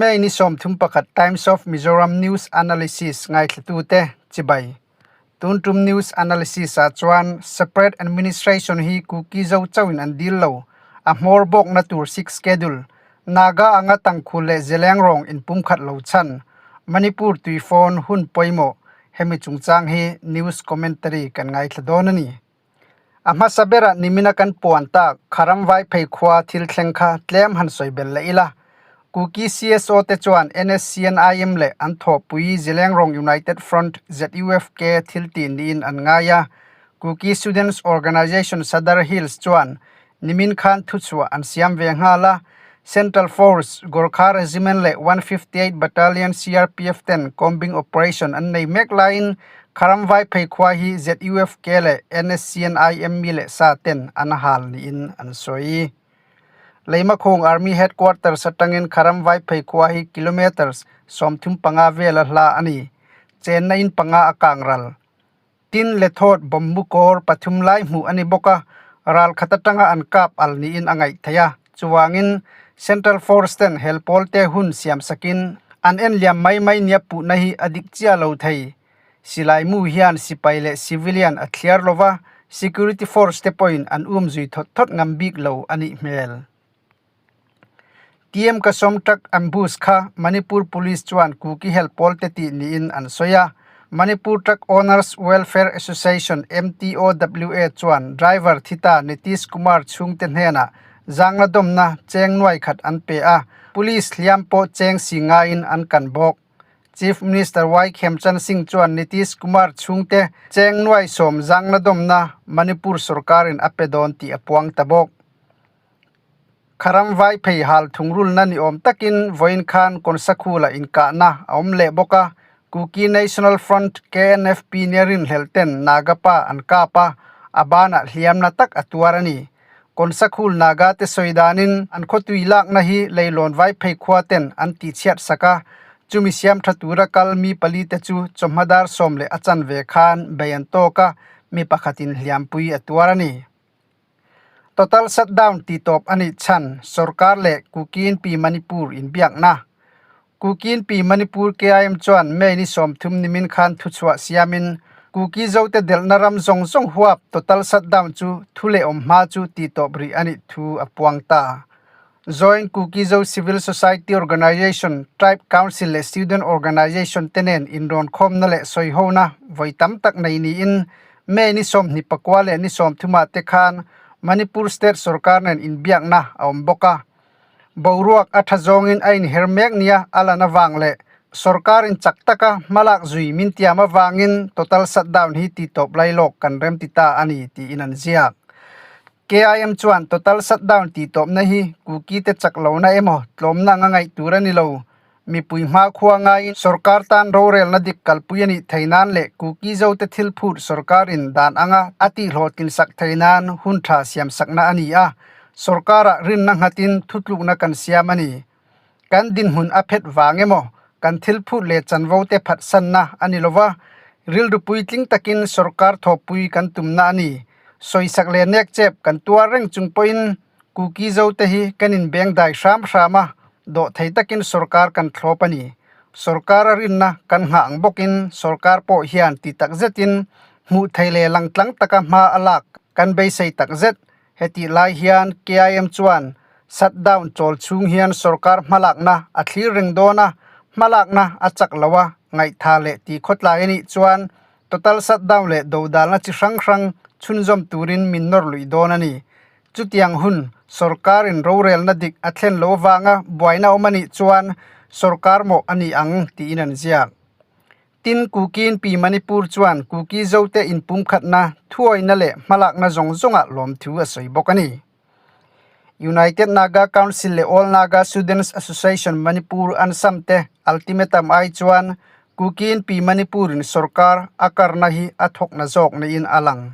May ni 31 Times of Mizoram News Analysis ngaithlatute chibai. Tun tum News Analysis ah chuan Separate Administration hi Kuki Zo chauhin an dil lo, a hmawr bawkna tur Sixth Schedule, Naga anga tangkhul leh Zelengrong inpumkhat lo chhan, Manipur tuifawn hun pawimawh hemi chungchang hi News Commentary kan ngaithla dawn a ni. A hmasa berah nimina kan puan tak Kharamvai pheikhua thil thleng kha tlem han sawi belh leh ila. Kuki CSO te chuan NSCNIM leh an thawhpui Zilengrong United Front, ZUFK, thil tih niin an ngai a. Kuki Students Organisation Sadar Hills chuan nimin khan thuchhuah an siam ve nghal a. Central Force, Gorkha Regiment leh 158 Battalion CRPF ten combing operation an nei mek laiin Kharamvai pheikhua hi ZUFK leh NSCNIM mi leh sa ten an hal niin an sawi. Leimakhung Army Headquarters atangin Kharamvai pheikhua hi kilometres 35 vela hla a ni. Chenna in panga a kang ral. Tin le thawt bawmmu kawr pathum lai hmuh a ni bawk a, ral khat atanga an kap al niin a ngaih theih a. Chuvangin Central Force ten hel pawl te hun siam sakin an en liam mai mai nia puhna hi a dik chiah lo thei. Silai mu hian sipai leh civilian a thliar lo va, security force te pawhin an um zui thawt thawt ngam bik lo a nih hmel. TM Kasom truck ambush kha Manipur Police chuan Kuki hel pawl te tih niin an sawi a. Manipur Truck Owners Welfare Association, MTOWA, chuan driver Thita Nitish Kumar chhungte hnenah zangna dawmna cheng nuai khat an pe a, police hliam pawh cheng si ngaiin an kan bawk. Chief Minister Y Khemchand Singh chuan Nitish Kumar chhungte cheng nuai sawm zangna dawmna Manipur sorkarin a pe dawn tih a puang ta bawk. Kharamvai phei hal thungrulna ni awm takin vawiin khan Konsakhula inkahna a awm leh bawk a, Kuki National Front, KNFP, nia rinhlelh ten Naga pa an kap a, a banah hliamna tak a tuar a ni. Konsakhul Naga te sawi danin an khawtui lakna hi leilawn vai phei khua ten an tihchhiat sak a, chumi siam tha tura kal mi pali te chu chawhma dar sawm leh a chanve khan bei an tawk a, mi pakhatin hliampui a tuar a ni. Total shutdown tih tawp a nih chhan sorkar leh Kukin Pi Manipur inbiakna. Kukin Pi Manipur KIM chuan May ni 30 nimin khan thuchhuah siamin Kuki Zote delhna ram zawng zawng huap total shutdown chu thu leh awm hma chu tih tawp rih a nih thu a puang ta. Joint Kuki Zo Civil Society Organization, Tribe Council leh Student Organization te nen inrawnkhawmna leh sawihona vawi tam tak nei niin May ni 29 leh ni 30 ah te khan Manipur State sorkar nen inbiakna a awm bawk a. Boruak a tha zawngin a inher mek nia a lan avang leh sorkarin chak taka hmalak zui min tiam avangin total shutdown hi titawp lai lawk kan rem ti ta a ni tiin an ziak. KIM chuan total shutdown tihtawpna hi Kuki te chak lohna emaw tlawmna anga ngaih tur a ni lo. Mipui hmakhua ngaiin sorkar tan rorelna dik kalpui a nih thei nan leh Kuki Zote thil phut sorkarin dan anga a tihhlawhtlin sak thei nan hun tha siam sakna a ni a, sorkarah rinna nghatin thutlukna kan siam a ni. Kan dinhmun a phet vang emaw kan thil phut leh chanvo te phatsanna a ni lova, rilru puitling takin sorkar thawhpui kan tumna a ni. Sawisak leh nek chep kan tuar reng chung pawhin Kuki Zote hi kan inbeng dai hram hram a, dawh thei takin sorkar kan thlawp a ni. Sorkar a rinna kan nghah ang bawkin sorkar pawh hian ti tak zetin hmuh thei leh langtlang taka hma a lak kan beisei tak zet. Hetih lai hian KIM chuan shutdown chawl chhung hian sorkar hmalakna a thlir reng dawn a, hmalakna a chak lo a, ngaihtha leh ti khawtlai a nih chuan total shutdown leh dodalna chi hrang hrang chhunzawm turin min nawr luih dawn a ni. Chutiang hun sorkarin rorelna dik a thlen lo avanga buaina awm a nih chuan sorkar mawh a ni ang tiin an ziak. Tin, Kukiin Pi Manipur chuan Kuki Zote inpumkhatna, thuawihna leh hmalakna zawng zawngah lawmthu a sawi bawk a ni. United Naga Council leh All Naga Students Association Manipur an sam te ultimatum ai chuan Kukiin Pi Manipur-in sorkar a karna hi a thawkna zawk niin a lang.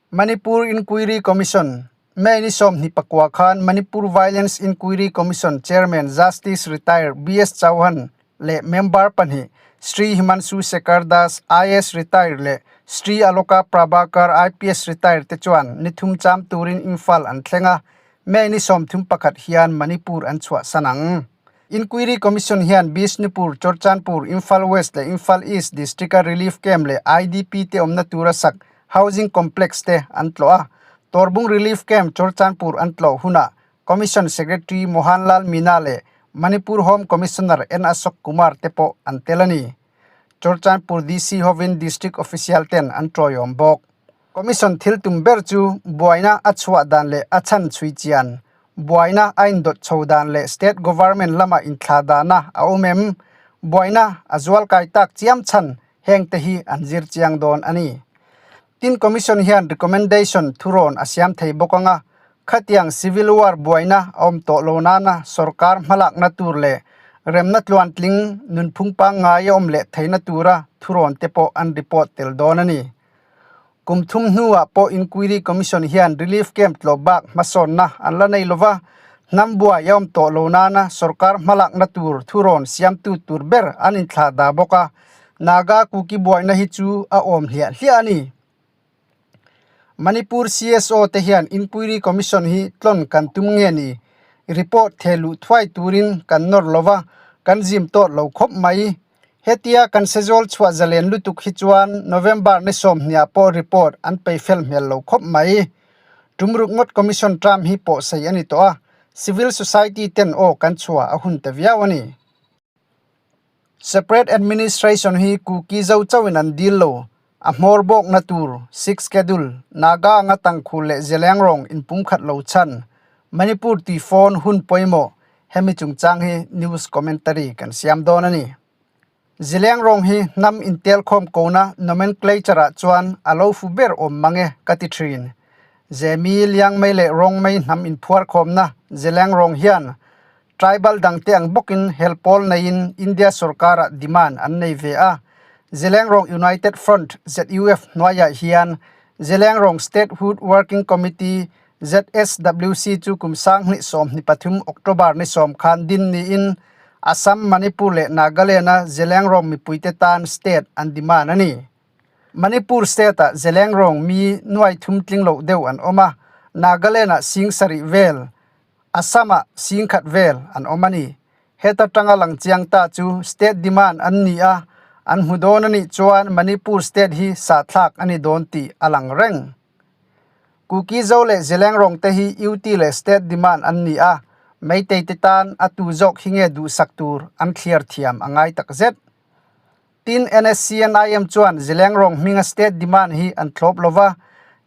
Manipur Inquiry Commission, May ni 29 khan Manipur Violence Inquiry Commission Chairman Justice Retired BS Chauhan leh member pahnih Shri Himanshu Shekhar Das, IAS Retired leh Shri Aloka Prabhakar, IPS Retired te chuan ni thum cham turin Imphal an thleng a, May ni 31 hian Manipur an chhuahsan ang. Inquiry Commission hian Bishnupur, Churchandpur, Imphal West leh Imphal East District-a relief camp leh IDP te awmna tura sak housing complex te an tlawh a. Torbung Relief Camp, Churchandpur an tlawh hunah Commission Secretary Mohanlal Meena leh Manipur Home Commissioner N Ashok Kumar te pawh an tel a ni. Churchandpur DC hovin District Official ten an tawiawm bawk. Commission thil tum ber chu buaina a chhuah dan leh a chhan chhui chian, buaina a indawt chho dan leh state government lama inthlah dana a awm em? Buaina a zualkai tak chiam chhan heng te hi an zir chiang dawn a ni. Tin Commission hian recommendation thurawn a siam thei bawk anga khatiang civil war buaina a awm tawh lo nana sorkar hmalakna tur leh remna tluantling nunphung pangngai a awm leh theihna tura thurawn te pawh an report tel dawn a ni. Kum thum hnuah pawh Inquiry Commission hian relief camp tlawh bak hmasawnna an la nei lova, hnam buai a awm tawh lo nana sorkar hmalakna tur thurawn siamtu tur ber an inthlah dah bawk a, Naga Kuki buaina hi chu a awm hliah hliah a ni. Manipur CSO te hian Inquiry Commission hi tlawn kan tum nge ni? Report theh luh thuai turin kan nawr lova, kan zim tawt lo khawp mai. Hetia kan sezawl chhuah zalen lutuk hi chuan November ni sawmhniah pawh report an pei fel hmel lo khawp mai. Tumruk ngawt Commission term hi pawh sei a ni tawh a, civil society ten aw kan chhuah a hun ta viau a ni. Separate administration hi Kuki zo chauhin an dil lo. A hmawr bawkna tur, Sixth Schedule, Naga anga Tangkhul leh Zelengrong inpumkhat lo chhan, Manipur tui fawn hun pawimawh, hemi chungchang hi news commentary kan siam dawn a ni. Zelengrong hi hnam intelkhawm kona nomenclature ah chuan a lo fu ber awm mang e ka ti thin. Zemi, Liangmei leh Rongmei hnam inphuarkhawmna Zelengrong hian Tribal dangte ang bawkin hel pawl neiin India sorkarah demand an nei ve a. Zelengrong United Front, ZUF, hnuaiah hian Zelengrong Statehood Working Committee, ZSWC, chu kum 2023 October ni sawm khan din niin Assam, Manipur leh Nagaland-a Zelengrong mipuite tan state an demand a ni. Manipur state-ah Zelengrong mi nuai thum tling loh deuh an awm a, Nagaland-ah sing sarih vel Assam-ah singkhat vel an awm a ni. Heta tanga lang chiang ta chu state demand an ni a, an hmu dawn a nih chuan Manipur state hi sahthlak a ni dawn tih a lang reng. Kuki Zo leh Zelengrong te hi UT leh state demand an ni a, Meitei te tan a tu zawk hi nge duhsak tur an thliar thiam a ngai takzet. Tin, NSCNIM chuan Zelengrong hminga state demand hi an thlawp lo va,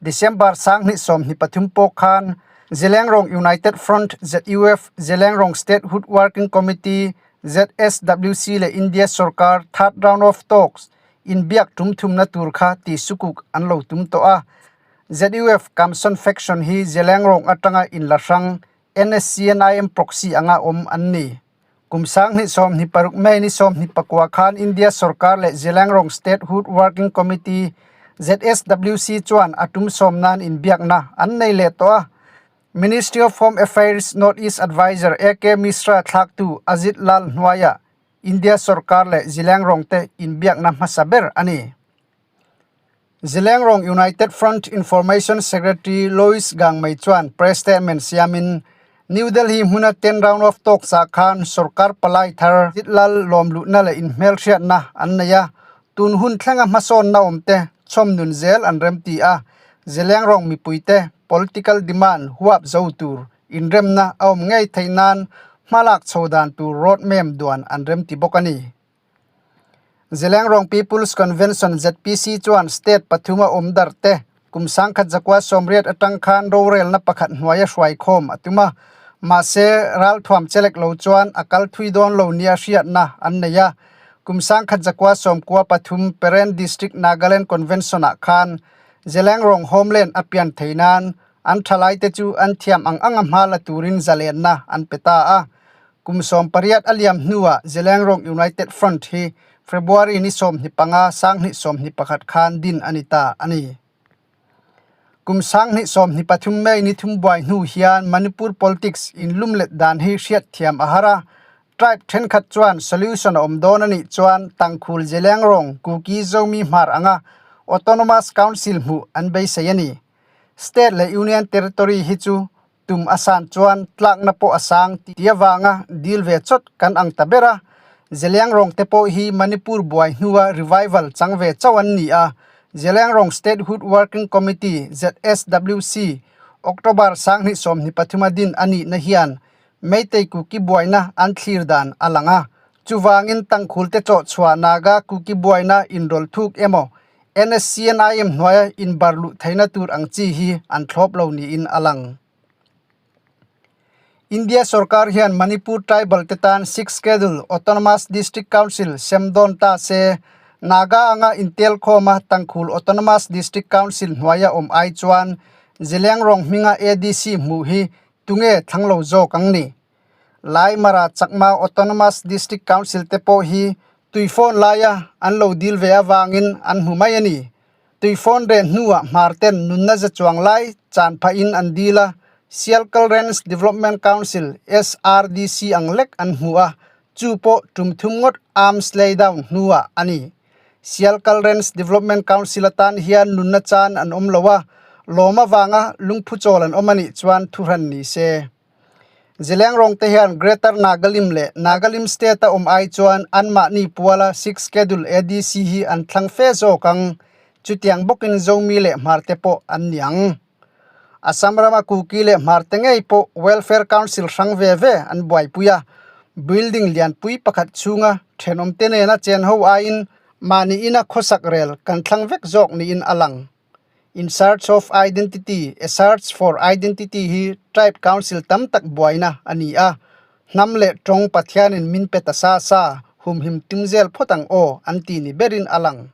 December 2023 pawh khan Zelengrong United Front, ZUF, Zelengrong Statehood Working Committee, ZSWC, leh India sorkar third round of talks inbiak tum thumna tur kha ti sukuk an lo tum tawh a. ZUF Kamson faction hi Zelengrong atanga inla hrang NSCNIM proxy anga awm an ni. Kum 2026 May ni 24 khan India sorkar leh Zelengrong Statehood Working Committee, ZSWC, chuan a tum sawm nan inbiakna an nei leh tawh a. Ministry of Home Affairs North East Adviser AK Mishra thlaktu Ajit Lal hnuaiah India sorkar leh Zelengrong te inbiakna hmasa ber a ni. Zelengrong United Front Information Secretary Louis Gangmei chuan press statement siamin, New Delhi hmuna ten round of talks ah khan sorkar palai thar Zitlal lawmluhna leh inhmelhriatna an nei a, tun hun thlenga hmasawnna awmte chhawm nun zel an remti a, Zelengrong mipuite political demand huap zo tur inremna a awm ngei theih nan hmalak chho dan tur road map duan an remti bawk a ni. Zelengrong People's Convention, ZPC, chuan state pathuma awm darh te kum 1980 atang khan rorelna pakhat hnuaia hruai khawm a tum a, mahse ralthuam chelek lo chuan a kal thui dawn lo nia hriatna an nei a. Kum 1993 Peren District Nagaland Convention-ah khan Zelengrong Homeland a pian thei nan an thalaite chu an thiam ang anga hma la turin zalenna an pe ta a. Kum 18 a liam hnuah Zelengrong United Front hi February ni 25, 2021 khan din a ni ta a ni. Kum 2023 May ni thum buai hnu hian Manipur politics inlumlet dan hi hriatthiam a har a, tribe thenkhat chuan solution a awm dawn a nih chuan Tangkhul Zelengrong Kuki Zomi hmar anga Autonomous Council hmuh an beisei a ni. State leh Union Territory hi chu. Tum a san chuan tlakna pawh a sang tih avanga dil ve chawt kan ang ta ber a. Zeliangrong te pawh hi Manipur buai hnua revival chang ve chauh an ni a. Zeliangrong Statehood Working Committee, ZSWC, October 2023 a din a nihna hian Meitei Kuki buaina an thlir dan a lang a. Chuvangin tangkhul te chawh chhuah Naga Kuki buaina inrawlh thuk emaw NSCNIM hnuaia inbar luh theihna tur ang chi hi an thlawp lo niin a lang. India sorkar hian Manipur tribal te tan Sixth Schedule Autonomous District Council sem dawn ta se, Naga anga intelkhawma Tangkhul Autonomous District Council hnuaia awm ai chuan Zeliangrong hminga ADC hmuh hi tunge thlang lo zawk ang ni? Lai Mara Chakma Autonomous District Council te pawh hi tuifawn laia an lo dil ve avangin an hmu mai a ni. Tuifawn reh hnuah hmar ten nunna za chuang lai chan phahin an dil a, Sialkal Ranch Development Council, SRDC, ang lek an hmu a, chu pawh tum thum ngawt arms lay down hnuah a ni. Sialkal Ranch Development Council atan hian nunna chan an awm lo a, lawm avanga lungphu chawl an awm a nih chuan thuhran ni se. Zeliangrong te hian Greater Nagalim leh Nagalim State a awm ai chuan anmahni puala Sixth Schedule ADC hi an thlang fe zawk ang. Chutiang bawkin Zomi leh Hmarte pawh an ni ang. Assam rama Kuki leh Hmarte ngei pawh Welfare Council hrang ve ve an buaipui a, building lianpui pakhat chhunga thenawmte nena chen ho aiin mahni ina khawsak rel kan thlang vek zawk niin a lang. In search of identity, A search for identity hi Tribe Council tam tak buaina a ni a, hnam leh tawng Pathianin min pe ta sa sa, humhim tum zel phawt ang aw an ti ni berin a lang.